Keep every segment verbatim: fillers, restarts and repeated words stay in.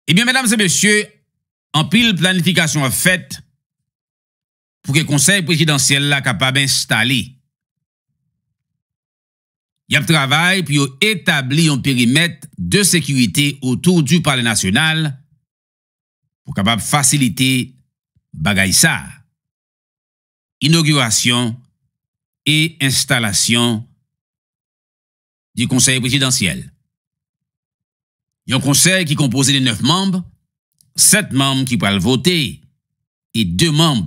Ebyen, medam e mesye, anpil planifikasyon ap fèt pou ke Konsèy Prezidansyèl la kapab enstale. Y ap travay pou yo etabli yon perimèt de sekirite otou di Palè Nasyonal pou kapab fasilite bagay sa a. Inogirasyon e enstalasyon di Konsèy Prezidansyèl. Yon konsèy ki konpoze de nèf manm, sèt manm ki pral vote e de manm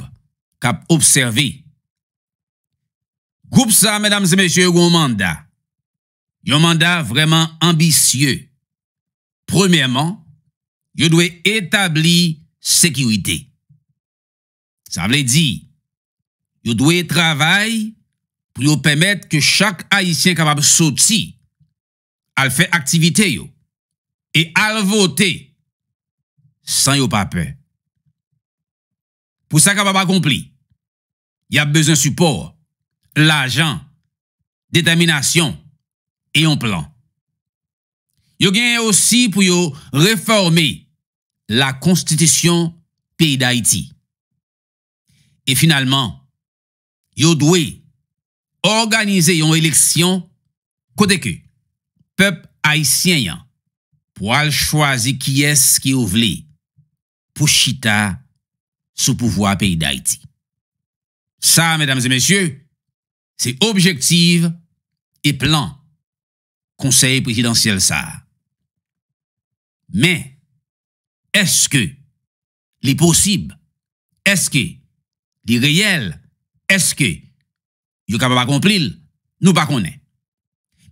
k ap obsève. Gwoup sa a, medam e mesye, yo gen yon manda. Yon manda vrèman anbisye. Premyèman, yo dwe etabli sekirite. Sa vle di, yo dwe travay pou yo pèmèt ke chak Ayisyen kapab soti, al fè aktivite yo, e al vote san yo pa pè. Pou sa kapab akonpli, y ap bezwen sipò, lajan, detèminasyon e yon plan. Yo genyen osi pou yo refòme lakonstitisyon peyi Dayiti. E finalman, yo dwe òganize yon eleksyon kote ke pèp ayisyen an pral chwazi kiyès ke yo vle pou chita sou pouvwa peyi Dayiti. Sa, medam e mesye, se objektif e plan Konsèy Prezidansyèl sa a. Men, èske li posib? Èske li reyèl? Èske yo kapab akonpli l? Nou pa konnen.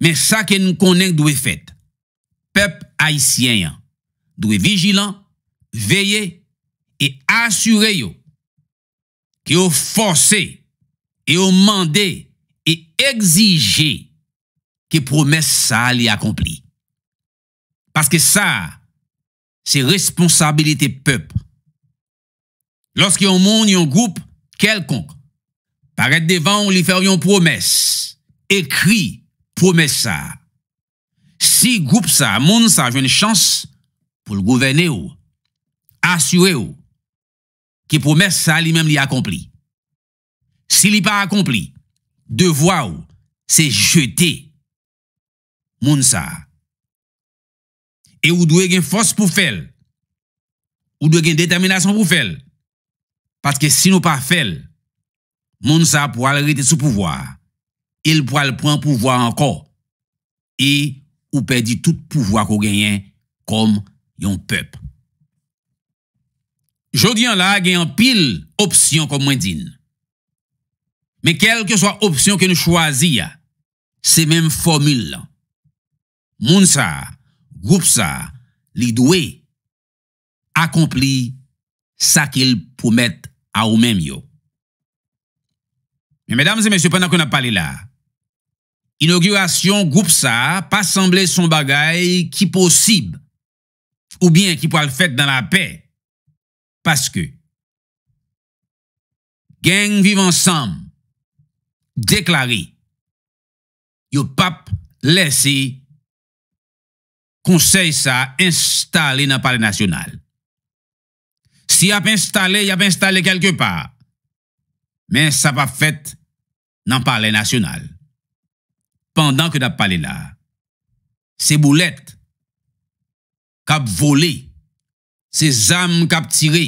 Men sa ke n konnen dwe fèt, pèp ayisyen an dwe vijilan, veye e asire yo ke yo fòse e yo mande e egzije ke pwomès sa a li akonpli. Paske sa a se responsabilite pèp. Lòske yon moun, yon gwoup kèlkonk parèt devan w, li fè w yon pwomès, ekri pwomès sa a. Si gwoup sa a, moun sa a jwenn chans pou l gouvène w, asire w ke pwomès sa a li menm li akonpli. Si li pa akonpli, devwa w se jete moun sa a. E ou dwe gen fòs pou fè l. Ou dwe gen detèminasyon pou fè l. Paske si nou pa fè l, moun sa a pral rete sou pouvwa a. E l pral pran pouvwa a ankò. E ou pèdi tout pouvwa ke w genyen kòm yon pèp. Jodi a la, gen anpil opsyon, kòm mwen di n. Men kèlkeswa opsyon ke nou chwazi a, se menm fòmil lan. Moun sa a, gwoup sa a, li dwe akonpli sa ke l pwomèt a ou menm yo. Men, medam e mesye, pandan ke n ap pale la a, inogirasyon gwoup sa a pa sanble se yon bagay ki posib oubyen ki pral fèt nan lapè, paske Gang Viv Ansanm deklare yo p ap lèse konsèy sa a enstale nan Palè Nasyonal. Si y ap enstale, y ap enstale kèlkepa. Men sa p ap fèt nan Palè Nasyonal. Pandan ke n ap pale la a, se boulèt k ap vole, se zam k ap tire,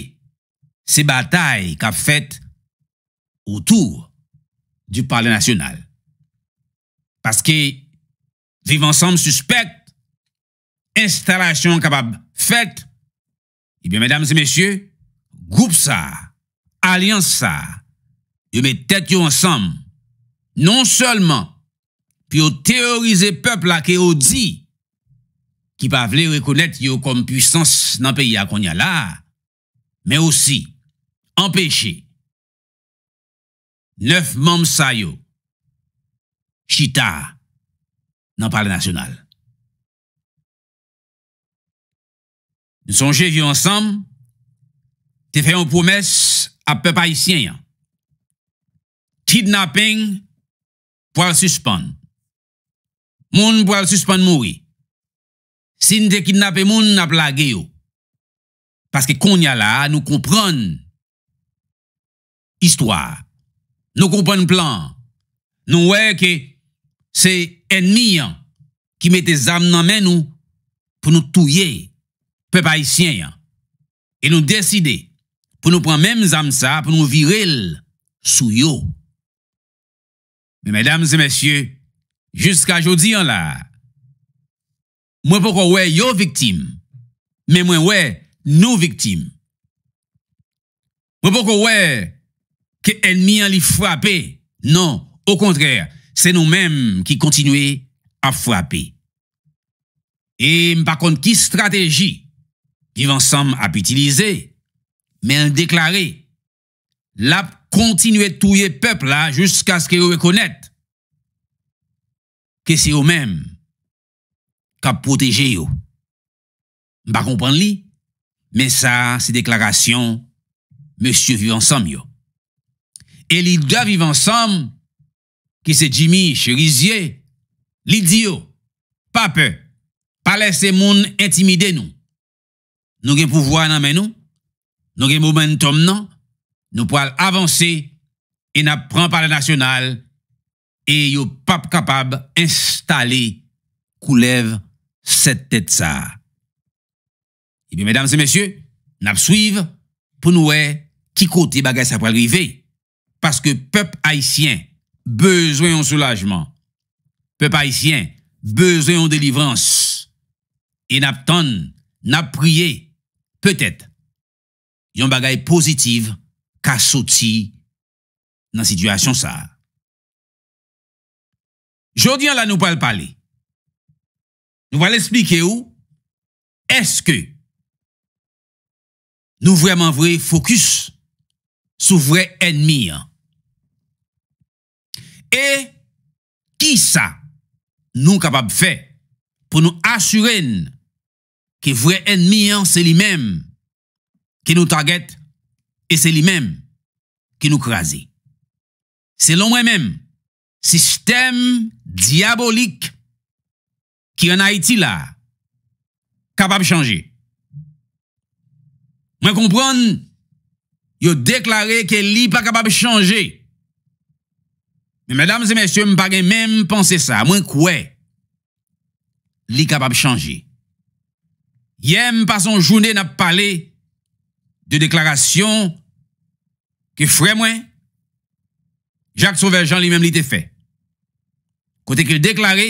se batay k ap fèt otou di Palè Nasyonal. Paske Viv Ansanm sispèk enstalasyon an kapab fèt, ebyen, medam e mesye, gwoup sa a, alyans sa a, yo met tèt yo ansanm, non sèlman pou yo teworize pèp la ke yo di ki pa vle rekonèt yo kòm pwisans nan peyi a kounye a la a, men osi anpeche nèf manm sa yo chita nan Palè Nasyonal. Nou sonje Viv Ansanm te fè yon pwomès a pèp ayisyen an. Kidnaping pral sispann. Moun pral sispann mouri. Si n te kidnape moun, n ap lage yo. Paske kounye a la a, nou konprann istwa a. Nou konprann plan an. Nou wè ke se ènmi an ki mete zam nan men nou pou nou touye pèp ayisyen an. E nou deside pou nou pran menm zam sa a, pou nou vire l sou yo. Men medam e mesye, jiska jodi an la a, mwen poko wè yo viktim, men mwen wè nou viktim. Mwen poko wè ke ènmi an li frape. Non, okontrè, se nou menm ki kontinye ap frape. E m pa konn ki estrateji Viv Ansanm ap itilize, men l deklare l ap kontinye touye pèp la jiskaske yo rekonèt ke se yo menm k ap pwoteje yo. M pa konprann li, men sa a se deklarasyon mesye Viv Ansanm yo. E lidè Viv Ansanm, ki se Jimmy Chérizier, li di yo, pa pè, pa lèse moun entimide nou. Nou gen pouvwa nan men nou, nou gen momentum nan, nou pral avanse e n ap pran palè nasyonal e yo p ap kapab enstale koulèv sèt tèt sa a. Ebyen, medam e mesye, n ap swiv pou nou wè ki kote bagay sa pral rive. Paske pèp ayisyen bezwen yon soulajman. Pèp ayisyen bezwen yon delivrans. E n ap tann, n ap priye, petèt, yon bagay pozitif ka soti nan sitiyasyon sa a. Jodi an la nou pral pale. Nou pral esplike w èske nou vrèman vre fokis sou vrè ènmi an. E kisa nou kapab fè pou nou asire n ke vrè ènmi an se li menm ke nou target e se li menm ke nou kraze. Selon mwen menm, sistèm dyabolik ki ann Ayiti la a kapab chanje. Mwen konprann yo deklare ke li pa kapab chanje. Men medam e mesye, m pa gen menm panse sa. Mwen kwè li kapab chanje. Yè, m pase yon jounen n ap pale de deklarasyon ke frè mwen, Jacques Sauveur Jean, li menm li te fè. Kote ke l deklare,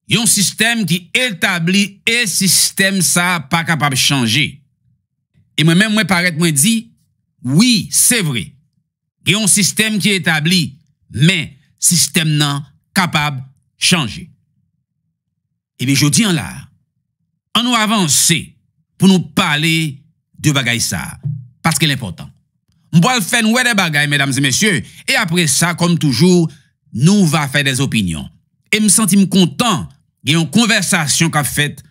yon sistèm ki etabli e sistèm sa a pa kapab chanje. E mwen menm, mwen parèt, mwen di, wi, se vre. Gen yon sistèm ki etabli, men sistèm nan kapab chanje. Ebyen, jodi an la a, ann nou avanse pou nou pale de bagay sa a, paske l enpòtan. M pral fè n wè de bagay, medam e mesye, e apre sa, kòm toujou, nou va fè des opinions. E m santi m kontan gen yon konvèsasyon k ap fèt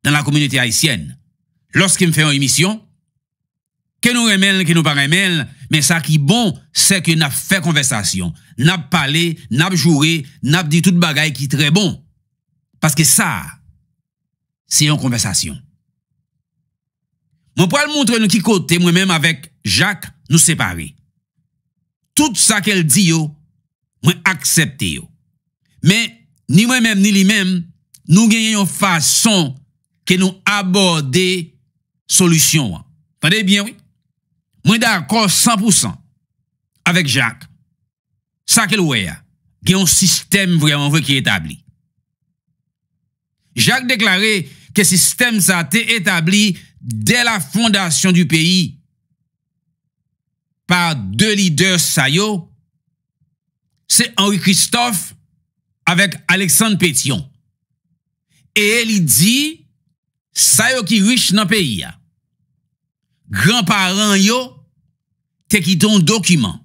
dans la communauté haïtienne. Lòske m fè yon emisyon, ke nou renmen l, ke nou pa renmen l, men sa ki bon, se ke n ap fè konvèsasyon. N ap pale, n ap joure, n ap di tout bagay ki trè bon. Paske sa a, se yon konvèsasyon. Mwen pral montre nou ki kote mwen menm avèk Jacques nou separe. Tout sa ke l di yo, mwen aksepte yo. Men, ni mwen menm, ni li menm, nou genyen yon fason ke nou abòde solisyon an. Tande byen, wi. Mwen dakò san pou san avèk Jacques. Sa ke l wè a, gen yon sistèm vrèman vre ki etabli. Jacques deklare ke sistèm sa a te etabli dès la fondation du pays pa de lidè sa yo, se Henri Christophe avèk Alexandre Pétion. E li di, sa yo ki rich nan peyi a, granparan yo te kite yon dokiman.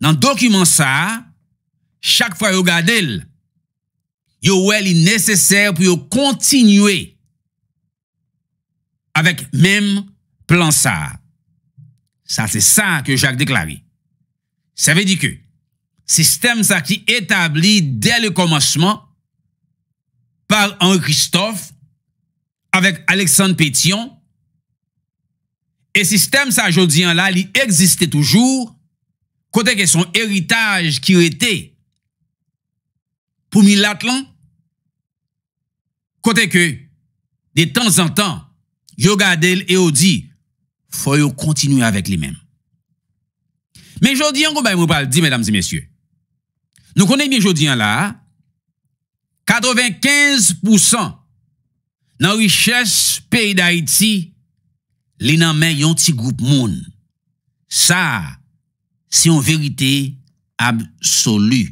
Nan dokiman sa a, chak fwa yo gade l, yo wè li nesesè pou yo kontinye avèk menm plan sa a. Sa se sa ke Jacques deklare. Sa vle di ke sistèm sa ki etabli dès le commencement par Henri Christophe avèk Alexandre Pétion, E sistèm sa jodi an la, li egziste toujou, kote ke se yon eritaj ki rete pou milat lan, kote ke, de tanzantan, yo gade l e yo di, fò yo kontinye avèk li menm. Men jodi an, gon bagay mwen pral di, medam e mesye. Nou konnen byen jodi an la, katrevenkenz pousan nan richès peyi Dayiti, li nan men yon ti gwoup moun. Sa a, se yon verite absoli.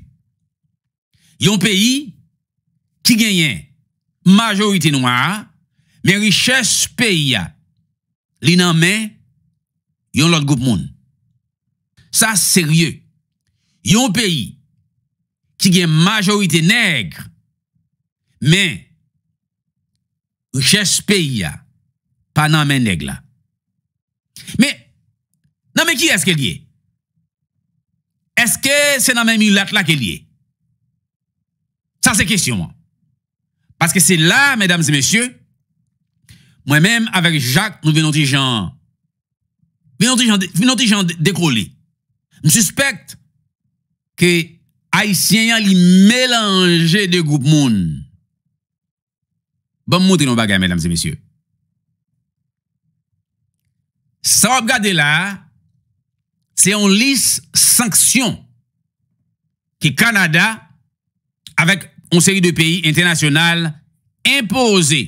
Yon peyi ki genyen majorite nwa a, men richès peyi a, li nan men yon lòt gwoup moun. Sa serye. Yon peyi ki gen majorite nèg, men richès peyi a pa nan men nèg la. Men, nan men kiyès ke l ye? Èske se nan men milat la ke l ye? Sa se kesyon an. Paske se la, medam e mesye, mwen menm avèk Jak, nou vin yon ti jan, vin yon ti jan, vin yon ti jan de-, dekole. M sispèk ke Ayisyen an, li melanje de gwoup moun. Ban m montre nou yon bagay, medam e mesye. Sa w ap gade la a, se yon lis sanksyon ke Kanada, avèk yon seri de peyi entènasyonal, enpoze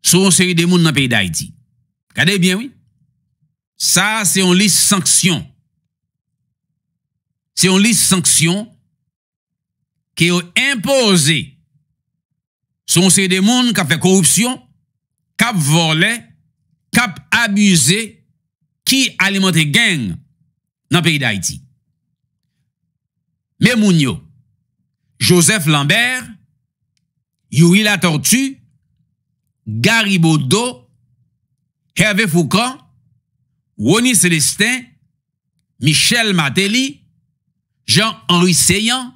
sou yon seri de moun nan peyi Dayiti. Gade byen, wi. Sa a, se yon lis sanksyon. Se yon lis sanksyon ke yo enpoze sou yon seri de moun k ap fè koripsyon, k ap vòlè, k ap abize, ki alimante gang nan peyi Dayiti. Men moun yo: Joseph Lambert, Youri Latortue, Gary Bodeau, Hervé Fourcand, Rony Célestin, Michel Martelly, Jean Henry Céant,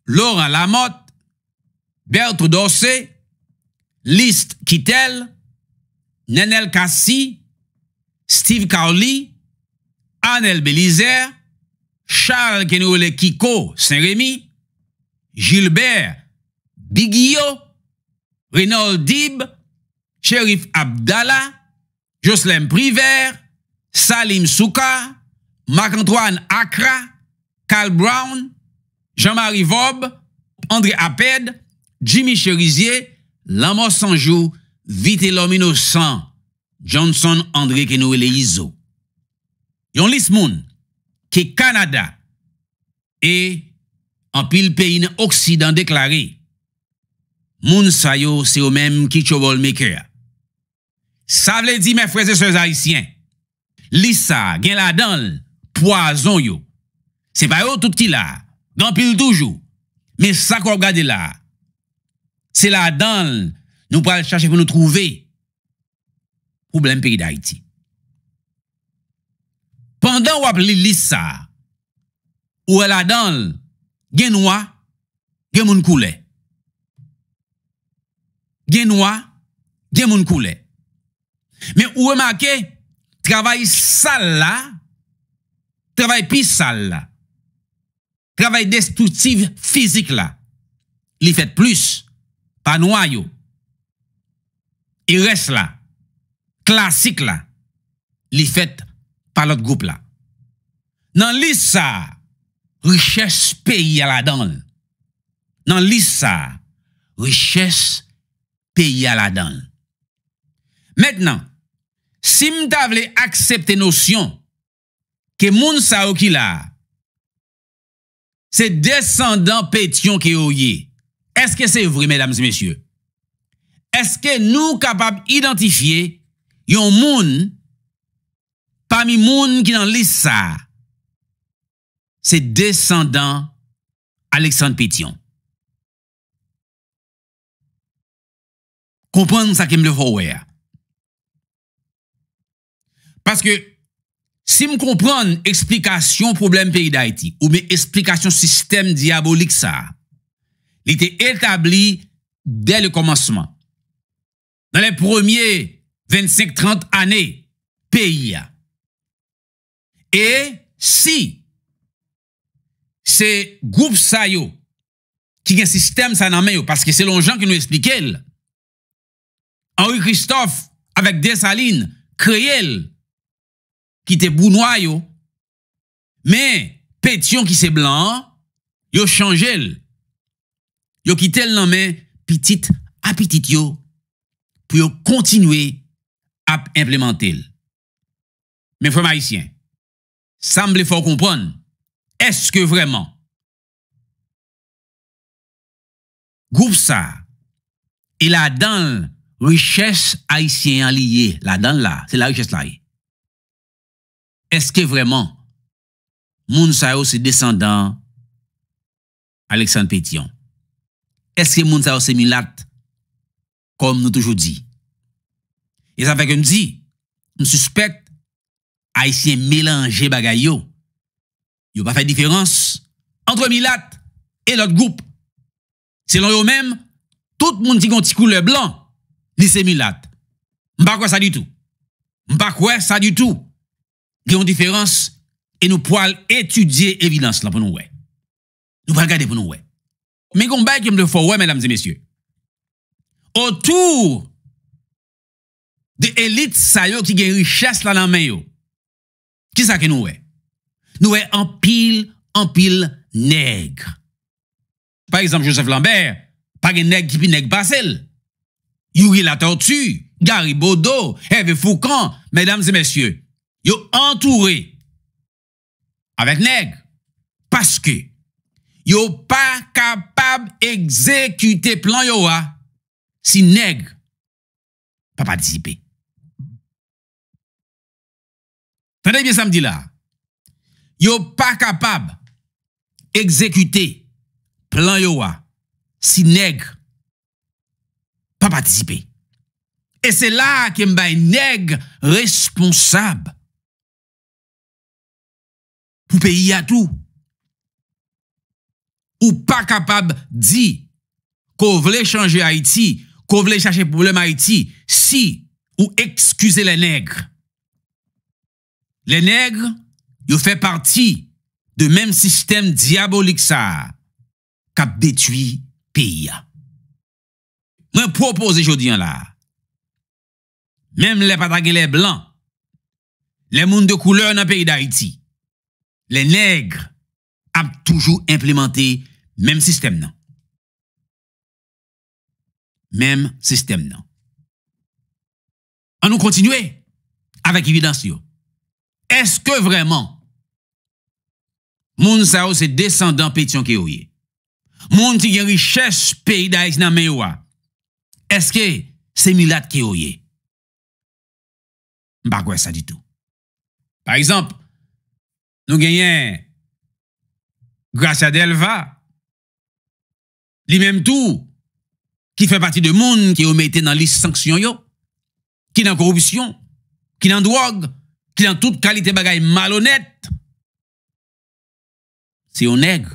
Laurent Lamothe, Bertho Dorcé, List Quitel, Nenel Cassy, Steve Carly, Arnel Bélizaire, Charles ke nou rele Kiko Saint-Remy, Gilbert Bigio, Raynold Deeb, Cherif Abdallah, Joslem Privert, Salim Soukar, Marc-Antoine Accra, Carl Brown, Jean-Marie Vorbe, André Apède, Jimmy Chérizier, Lanmò San Jou, Vitelòm Inosan, Johnson André ke nou rele Izo. Yon lis moun ke Kanada e anpil peyi nan Oksidan deklare moun sa yo se yo menm ki troublemaker a. Sa vle di, mes frères et sœurs ayisyen, lis sa a gen ladan l pwazon yo. Se pa yo tout ki la a, gen anpil toujou. Men sa ke w ap gade la a, se ladan l nou pral chache pou nou twouve pwoblèm peyi Dayiti. Pandan w ap li lis sa a, ou wè ladan l gen nwa, gen moun koulè. Gen nwa, gen moun koulè. Men ou remake, travay sal la, travay pi sal la, travay destriktif fizik la, li fèt plis pa nwa yo. E rès la, klasik la, li fèt pa lòt gwoup la. Nan lis sa a, richès peyi a ladan l. Nan lis sa a, richès peyi a ladan l. Mentnan, si m ta vle aksepte nosyon ke moun sa yo ki la a, se desandan Petyon ke yo ye, èske se vre, medam e mesye? Èske nou kapab idantifye yon moun pami moun ki nan lis sa a, se desandan Alexandre Pétion? Konprann sa ke m vle fè w wè a. Paske, si m konprann eksplikasyon pwoblèm peyi Dayiti, oubyen eksplikasyon sistèm dyabolik sa a, li te etabli dès le commencement. Dans les premiers vingt-cinq, trente années, peyi a. E si se gwoup sa yo ki gen sistèm sa nan men yo, paske selon jan ke nou esplike l, Henri Christophe avèk Desalin kreye l, ki te pou nwa yo, men Petyon ki se blan an, yo chanje l. Yo kite l nan men pitit a pitit yo pou yo kontinye ap enplimante l. Men frè m ayisyen, sa m vle fè w konprann, èske vrèman gwoup sa a, e ladan l richès ayisyen an li ye, ladan l la, se la richès la ye. Èske vrèman moun sa yo se desandan Alexandre Pétion? Èske moun sa yo se milat, kòm nou toujou di? E sa fè ke m di, m sispèk Ayisyen melanje bagay yo. Yo pa fè diferans ant milat e lòt gwoup. Selon yo menm, tout moun ki gen yon ti koulè blan, li se milat. M pa kwè sa ditou. M pa kwè sa ditou. Gen yon diferans e nou pwal etidye evidans lan pou nou wè. Nou pral gade pou nou wè. Men gen yon bagay ke m vle fè w wè, medam e mesye. Otou de elit sa yo ki gen richès la nan men yo, kisa ke nou wè? Nou wè anpil, anpil nèg. Pa egzanp, Joseph Lambert, pa gen nèg ki pi nèg pase l. Youri Latortue, Gary Bodeau, Hervé Fourcand, medam e mesye, yo antoure avèk nèg. Paske yo pa kapab egzekite plan yo a si nèg pa patisipe. Tande byen sa m di la. Yo pa kapab egzekite plan yo a si nèg pa patisipe. E se la a ke m bay nèg responsab pou peyi a tou. Ou pa kapab di ke w vle chanje Ayiti, ke w vle chache pwoblèm Ayiti, si ou ekskize les nègres. Les nègres, yo fè pati de menm sistèm dyabolik sa a k ap detwi peyi a. Mwen pwopoze jodi a la a, menm lè pa ta gen lè blan, lè moun de koulè nan peyi Dayiti, lè nèg ap toujou enplimante menm sistèm nan. Menm sistèm nan. An nou kontinye avèk evidans yo. Èske vrèman moun sa yo se desandan Petyon ke yo ye? Moun ki gen richès peyi Dayiti nan men yo a, èske se milat ke yo ye? M pa kwè sa ditou. Pa egzanp, nou genyen Gracia Delva, li menm tou, ki fè pati de moun ke yo mete nan lis sanksyon yo, ki nan koripsyon, ki nan dwòg, ki nan tout kalite bagay malonèt. Se yon nèg.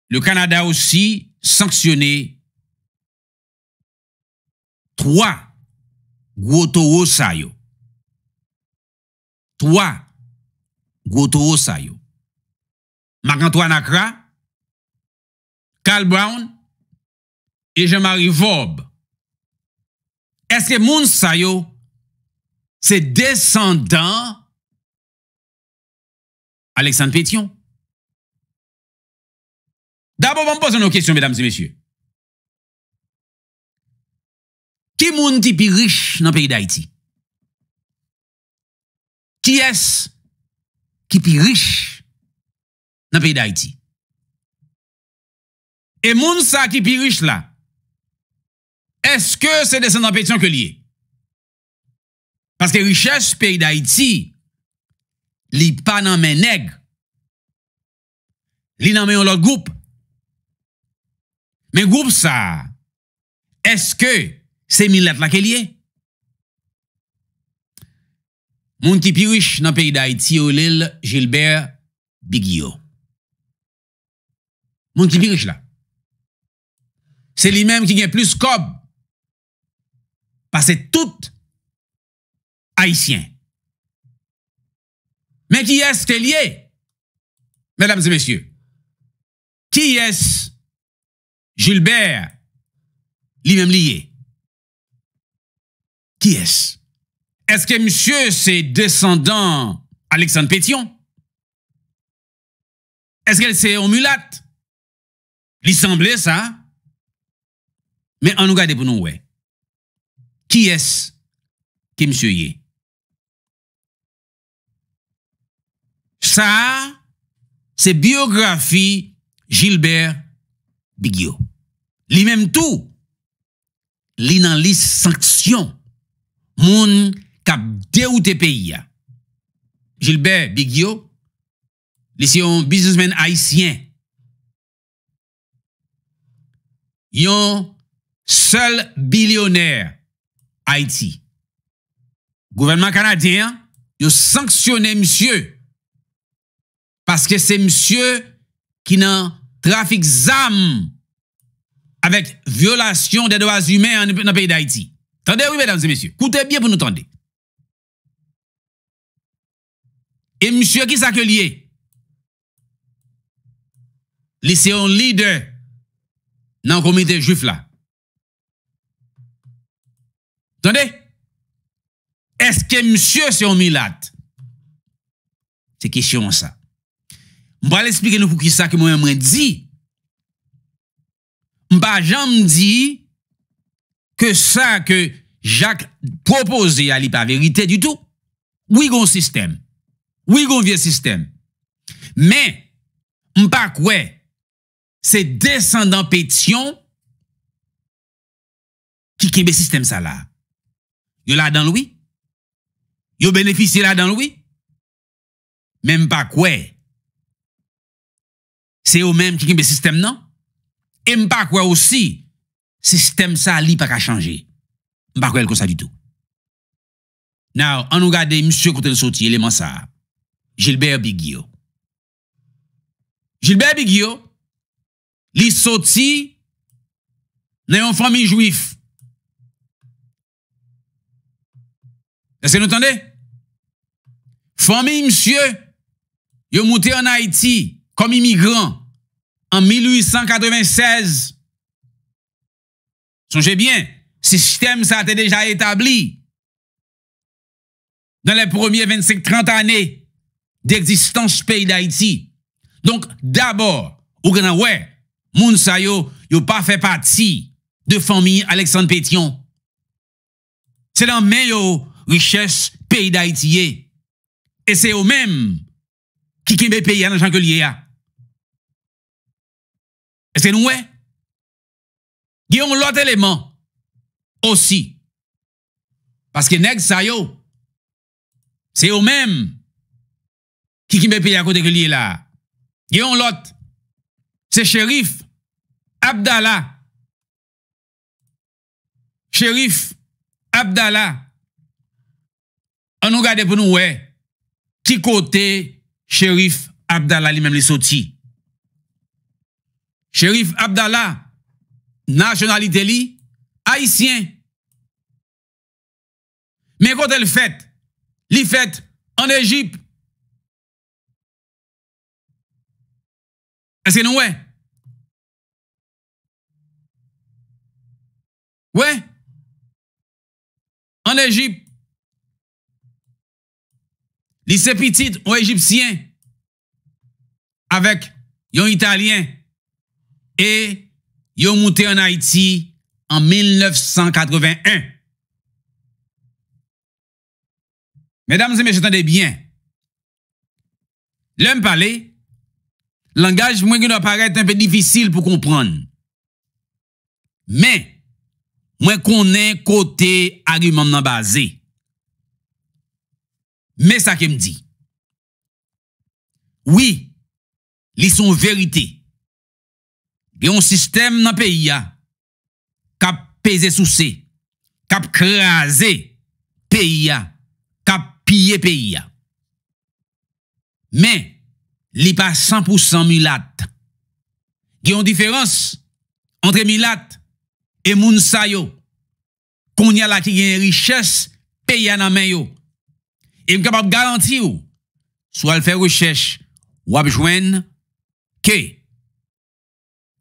Le Canada osi sanksyone twa gwo towo sa yo. Twa gwo towo sa yo. Marc Antoine Accra, Carl Brown e Jean Marie Vorbe. Èske moun sa yo se desandan Alexandre Pétion? Dabò, ban m poze nou yon kesyon, medam e mesye. Ki moun ki pi rich nan peyi Dayiti? Kiyès ki pi rich nan peyi Dayiti? E moun sa ki pi rich la, èske se desandan Petyon ke li ye? Paske richès peyi Dayiti, li pa nan men nèg. Li nan men yon lòt gwoup. Men gwoup sa a, èske se milat la ke li ye? Moun ki pi rich nan peyi Dayiti, yo rele l Gilbert Bigio. Moun ki pi rich la. Se li menm ki gen plis kòb pase tout ayisyen. Men kiyès ke l ye, medam e mesye? Kiyès Gilbert li menm li ye? Kiyès? Èske misye se desandan Alexandre Pétion? Èske l se yon milat? Li sanble sa. Men ann nou gade pou nou wè. Kiyès ke misye ye? Sa a, se biyografi Gilbert Bigio. Li menm tou, li nan lis sanksyon moun k ap dewoute peyi a. Gilbert Bigio, li se yon biznismenn ayisyen. Yon sèl bilyonè Ayiti. Gouvènman kanadyen an, yo sanksyone misye paske se misye ki nan trafik zam avèk vyolasyon dè dwa imen an nan peyi Dayiti. Tande wi, medam e mesye, koute byen pou nou tande. E misye, kisa ke l ye? Li se yon lidè nan kominote jwif la. Tande? Èske misye se yon milat? Se kesyon an sa. M pral esplike nou poukisa ke mwen, mwen di, m pa janm di ke sa ke Jacques pwopoze a, li pa verite ditou. Wi, gon sistèm. Wi, gon vye sistèm. Men, m pa kwè se desandan Petyon ki kenbe sistèm sa la. Yo ladan l, wi. Yo benefisye ladan l, wi. Men m pa kwè se yo menm ki kenbe sistèm nan. E m pa kwè osi sistèm sa li pa ka chanje. M pa kwè l konsa ditou. Now, ann nou gade misye kote l soti, eleman sa a. Gilbert Bigio. Gilbert Bigio, li soti nan yon fanmi jwif. Èske nou tande? Fanmi misye, yo moute ann Ayiti kòm imigran an mil uit san katreven sèz. Sonje byen, sistèm sa a te deja etabli dans les premiers vingt-cinq, trente années d'existence peyi Dayiti. Donk, dabò, ou gentan wè, moun sa yo, yo pa fè pati de fanmi Alexandre Pétion. Se nan men yo richès peyi Dayiti ye. E se yo menm ki kenbe peyi a nan jan ke l ye a. Èske nou wè? Gen yon lòt eleman osi. Paske nèg sa yo, se yo menm ki kenbe peyi a kote ke l ye la a. Gen yon lòt, se Cherif Abdallah. Cherif Abdallah. Ann nou gade pou nou wè ki kote Cherif Abdallah li menm li soti. Cherif Abdallah, nasyonalite li, ayisyen. Men kote l fèt? Li fèt ann Ejip. Èske nou wè? Wè? Ann Ejip. Li se pitit yon Ejipsyen avèk yon Italyen e yo moute ann Ayiti an mil nèf san katreven en. Medam e mesye, tande byen. Lè m pale, langaj mwen gendwa parèt enpe difisil pou konprann. Men, mwen konnen kote agiman m nan baze. Men sa ke m di. Wi, li se yon verite. Gen yon sistèm nan peyi a k ap peze souse, k ap kraze peyi a, k ap piye peyi a. Men, li pa san pou san milat. Gen yon diferans ant milat e moun sa yo kounye a la ki gen richès peyi a nan men yo, E m kapab garanti w, si w al fè rechèch, w ap jwenn ke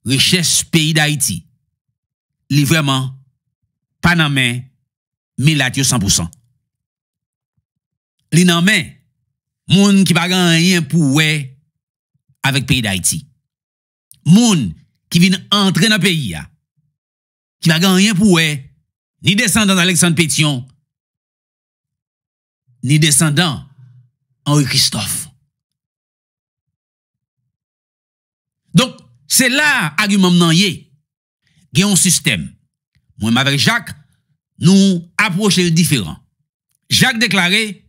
richès peyi Dayiti, li vrèman pa nan men milat yo san pou san. Li nan men moun ki pa gen anyen pou wè avèk peyi Dayiti. Moun ki vin antre nan peyi a, ki pa gen anyen pou wè, ni desandan Alexandre Pétion, ni desandan Henri Christophe. Donk, se la agiman m nan ye. Gen yon sistèm. Mwen menm avèk Jak, nou apwoche l diferan. Jak deklare,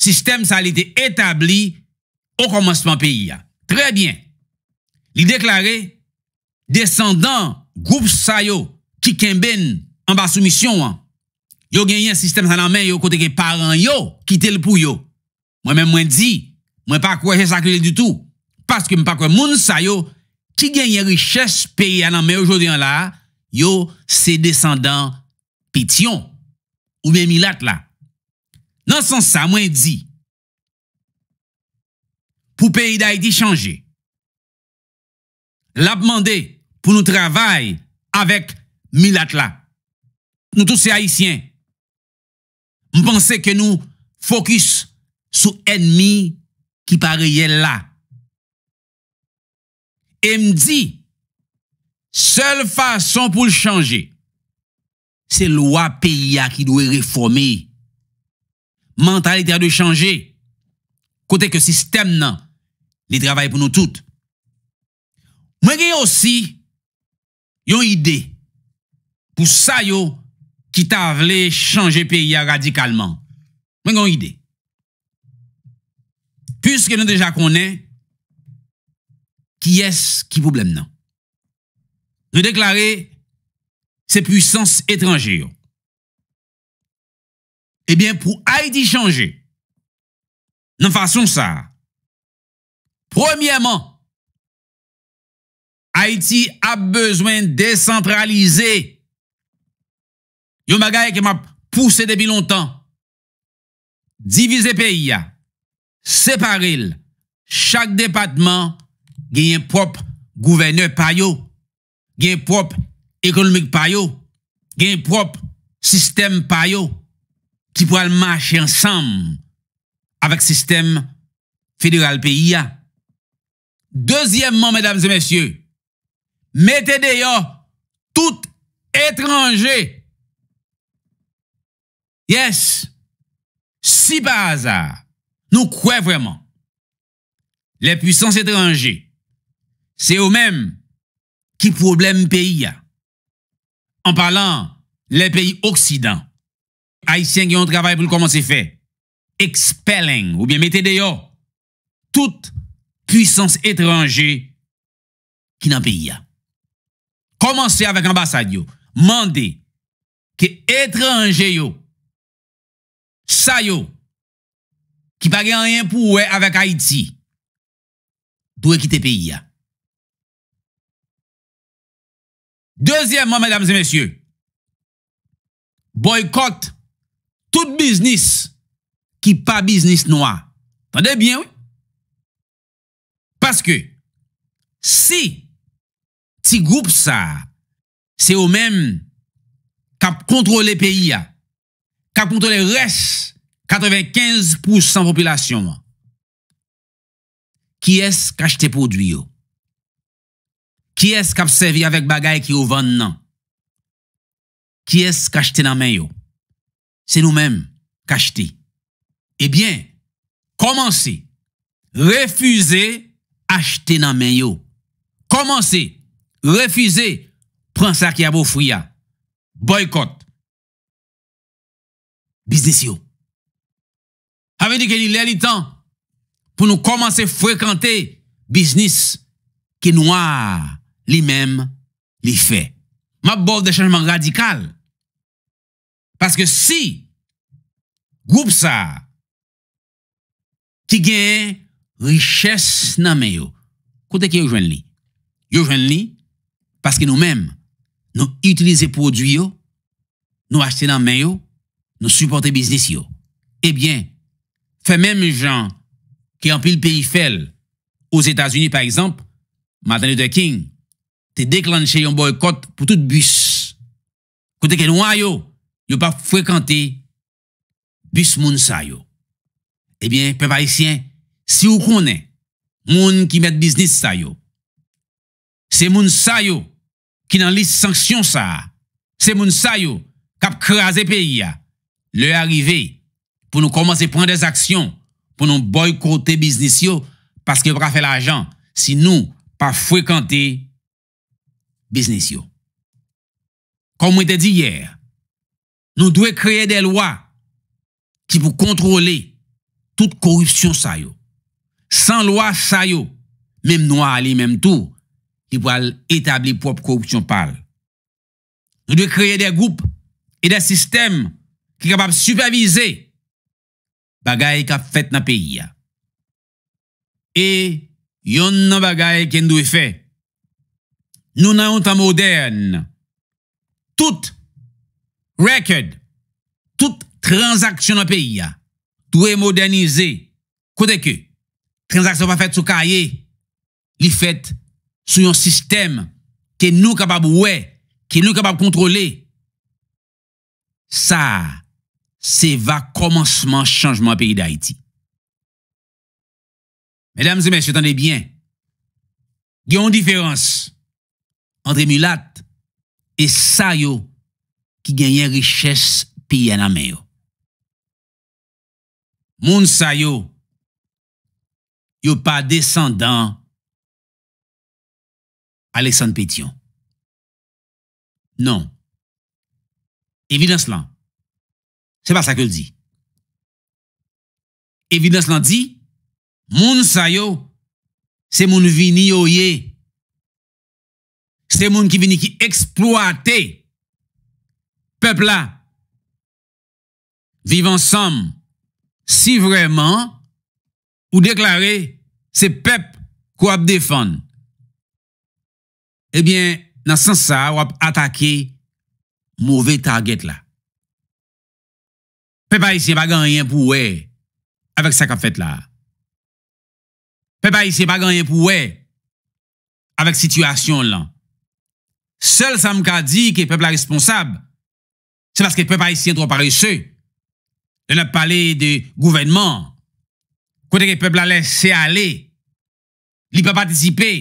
sistèm sa li te etabli o kòmansman peyi a. Trè byen. Li deklare, desandan gwoup sa yo ki kenbe n anba soumisyon an, yo genyen sistèm sa nan men yo kote ke paran yo kite l pou yo. Mwen menm mwen di, mwen pa kwè se sa k li ye ditou. Paske m pa kwè moun sa yo ki genyen richès peyi a nan men yo jodi an la a, yo se desandan Petyon oubyen milat la. Nan sans sa, mwen di, pou peyi Dayiti chanje, l ap mande pou nou travay avèk milat la. Nou tout se Ayisyen. M panse ke nou fokis sou ènmi ki pa reyèl la. E m di, sèl fason pou l chanje, se lwa peyi a ki dwe refòme. Mantalite a dwe chanje. Kote ke sistèm nan, li travay pou nou tout. Mwen gen osi yon ide pou sa yo ki ta vle chanje peyi a radikalman. Mwen gen yon ide. Piske nou deja konnen kiyès ki pwoblèm nan. Nou deklare se pwisans etranje yo. Ebyen, pou Ayiti chanje nan fason sa a, premyèman, Ayiti ap bezwen desantralize. Yon bagay ke m ap pouse depi lontan. Divize peyi a, separe l. Chak depatman genyen pwòp gouvènè pa yo, genyen pwòp ekonomik pa yo, genyen pwòp sistèm pa yo ki pral mache ansanm avèk sistèm federal peyi a. Dezyèmman, medam e mesye, mete deyò tout etranje. Yes, si pa aza nou kwè vrèman lè pwisans etranje se yo menm ki pwoblèm peyi a, an palan lè peyi oksidan, Ayisyen gen yon travay pou l kòmanse fè, expelling oubyen mete deyò tout pwisans etranje ki nan peyi a. Kòmanse avèk anbasad yo, mande ke etranje yo, sa yo ki pa gen anyen pou wè avèk Ayiti, dwe kite peyi a. Dezyèmman, medam e mesye, bòykòt tout biznis ki pa biznis nwa. Tande byen, wi. Paske si ti gwoup sa a se yo menm k ap kontwole peyi a, k ap kontwole rès katrevenkenz pousan popilasyon an, kiyès k achte pwodui yo? Kiyès k ap sèvi avèk bagay ke yo vann nan? Kiyès k achte nan men yo? Se nou menm k achte. Ebyen, kòmanse refize achte nan men yo. Kòmanse refize pran sa ke y ap ofri a. Bòykòt biznis yo. Sa vle di ke li lè li tan pou nou kòmanse frekante biznis ke nwa a li menm li fè. M ap ba w de chanjman radikal. Paske si gwoup sa a ki gen richès nan men yo, kote ke yo jwenn li? Yo jwenn li paske nou menm, nou itilize pwodui yo, nou achte nan men yo, nou sipòte biznis yo. Ebyen, fè menm jan ke anpil peyi fè l. Ozetazini, pa egzanp, Martin Luther King te deklanche yon bòykòt pou tout bis. Kote ke nwa yo, yo p ap frekante bis moun sa yo. Ebyen, pèp ayisyen, si w konnen moun ki mèt biznis sa yo, se moun sa yo ki nan lis sanksyon sa a, se moun sa yo k ap kraze peyi a, lè a rive pou nou kòmanse pran dèzaksyon pou nou bòykote biznis yo, paske yo pa ka fè lajan si nou pa frekante biznis yo. Kòm mwen te di yè, nou dwe kreye de lwa ki pou kontwole tout koripsyon sa yo. San lwa sa yo, menm nwa a li menm tou, li pral etabli pwòp koripsyon pa l. Nou dwe kreye de gwoup e de sistèm ki kapab sipèvize bagay k ap fèt nan peyi a. E yonn nan bagay ke n dwe fè, nou nan yon tan modèn. Tout record, tout tranzaksyon nan peyi a dwe modènize. Kote ke tranzaksyon pa fèt sou kaye, li fèt sou yon sistèm ke nou kapab wè, ke nou kapab kontwole. Sa a, se va kòmansman chanjman peyi Dayiti. Medam e mesye, tande byen. Gen yon diferans ant milat e sa yo ki genyen richès peyi a nan men yo. Moun sa yo, yo pa desandan Alexandre Pétion. Non. Evidans lan, se pa sa ke l di. Evidans lan di, moun sa yo, se moun vini yo ye. Se moun ki vini ki eksplwate pèp la. Viv ansanm, si vrèman ou deklare se pèp ke w ap defann, ebyen, nan sans sa a, w ap atake move target la. Pèp ayisyen pa gen anyen pou wè avèk sa k ap fèt la a. Pèp ayisyen pa gen anyen pou wè avèk sitiyasyon lan. Sèl sa m ka di ke pèp la responsab, se paske pèp ayisyen twò parese. Lè n ap pale de gouvènman, kote ke pèp la lèse ale, li pa patisipe,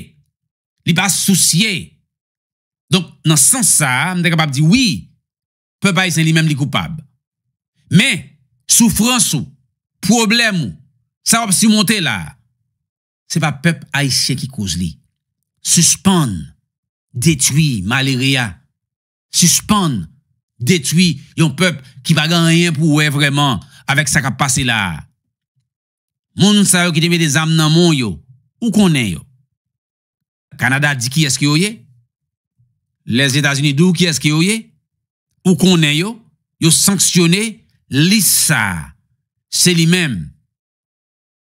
li pa sousye. Donk, nan sans sa a, m te kapab di wi, pèp ayisyen li menm li koupab. Men, soufrans ou, pwoblèm ou, sa w ap simonte la a, se pa pèp ayisyen ki koz li. Sispann detwi malere a. Sispann detwi yon pèp ki pa gen anyen pou wè vrèman avèk sa k ap pase la a. Moun sa yo ki te mete zam nan men w yo, ou konnen yo. Kanada di kiyès ke yo ye. Lèzetazini di w kiyès ke yo ye. Ou konnen yo. Yo sanksyone lis sa a. Se li menm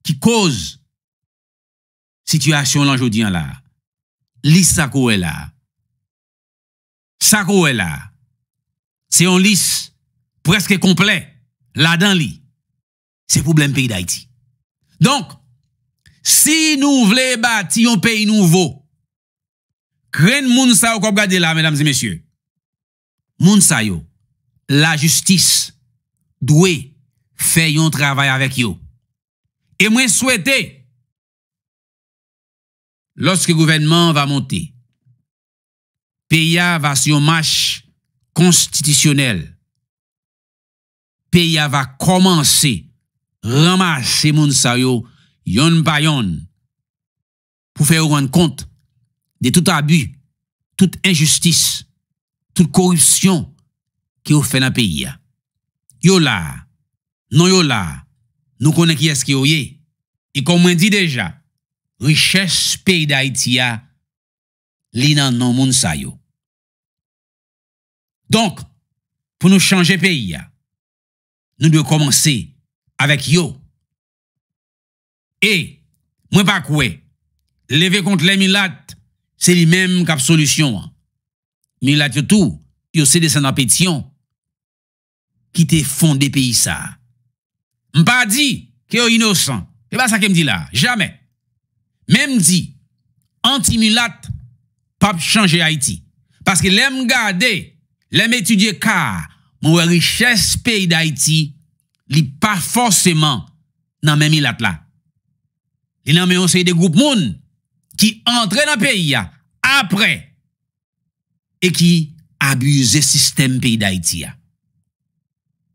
ki koz sitiyasyon lan jodi an la a. Lis sa ke w wè la a. Sa ke w wè la a, se yon lis prèske konplè. Ladan li, se pwoblèm peyi Dayiti. Donk, si nou vle bati yon peyi nouvo, grenn moun sa yo ke w ap gade la a, medam e mesye, moun sa yo, lajistis dwe fè yon travay avèk yo. E mwen swete, lòske gouvènman an va monte, peyi a va sou yon mach konstitisyonèl. Peyi a va kòmanse ranmase moun sa yo yonn pa yonn pou fè yo rann kont de tout abi, tout enjistis, tout koripsyon ke yo fè nan peyi a. Yo la a, non yo la a, nou konnen kiyès ke yo ye. E kòm mwen di deja, richès peyi Dayiti a, li nan non moun sa yo. Donk, pou nou chanje peyi a, nou dwe kòmanse avèk yo. E mwen pa kwè leve kont lè milat se li menm k ap solisyon an. Milat yo tou, yo se desandan Petyon ki te fonde peyi sa a. M pa di ke yo inosan. E pa sa ke m di la a. Jamè. Men m di, anti-milat p ap chanje Ayiti. Paske lè m gade, lè m etidye ka a, mwen wè richès peyi Dayiti, li pa fòseman nan men milat la. Li nan men yon seri de gwoup moun ki antre nan peyi a apre e ki abize sistèm peyi Dayiti a.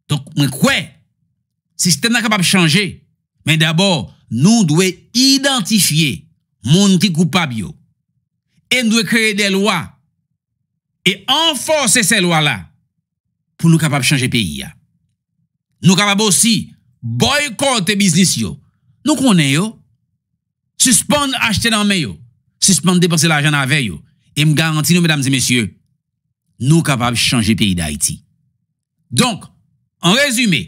Donk, mwen kwè sistèm nan kapab chanje, men dabò, nou dwe idantifye moun ki koupab yo. E n dwe kreye de lwa e anfòse se lwa la pou nou kapab chanje peyi a. Nou kapab osi bòykòte biznis yo. Nou konnen yo. Sispann achte nan men yo. Sispann depanse lajan n avè yo. E m garanti nou, medam e mesye, nou kapab chanje peyi Dayiti. Donk, an rezime,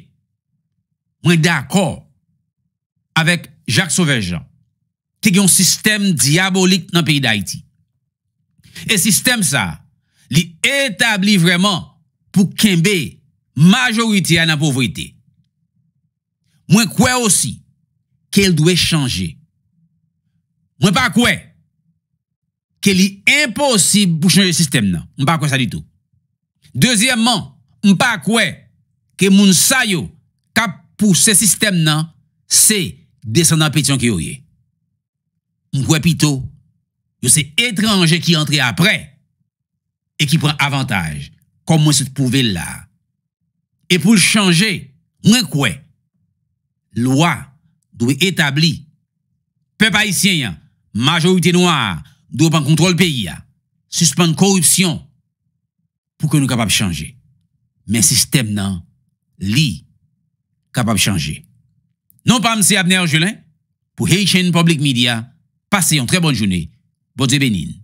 mwen dakò avèk Jacques Sauveur Jean, te gen yon sistèm dyabolik nan peyi Dayiti. E sistèm sa a, li etabli vrèman pou kenbe majorite a nan povrete. Mwen kwè osi ke l dwe chanje. Mwen pa kwè ke li enposib pou chanje sistèm nan. M pa kwè sa ditou. Dezyèmman, m pa kwè ke moun sa yo k ap pouse sistèm nan se desandan Petyon ke yo ye. M kwè pito yo se etranje ki antre apre e ki pran avantaj, kòm mwen sot pwouve l la a. E pou l chanje, mwen kwè lwa dwe etabli. Pèp ayisyen an, majorite nwa a, dwe pran kontwòl peyi a, sispann koripsyon pou ke nou kapab chanje. Men sistèm nan, li, kapab chanje. Non pa m se Abner Gelin pou Haitian Public Media. Pase yon trè bòn jounen. Bondye beni n.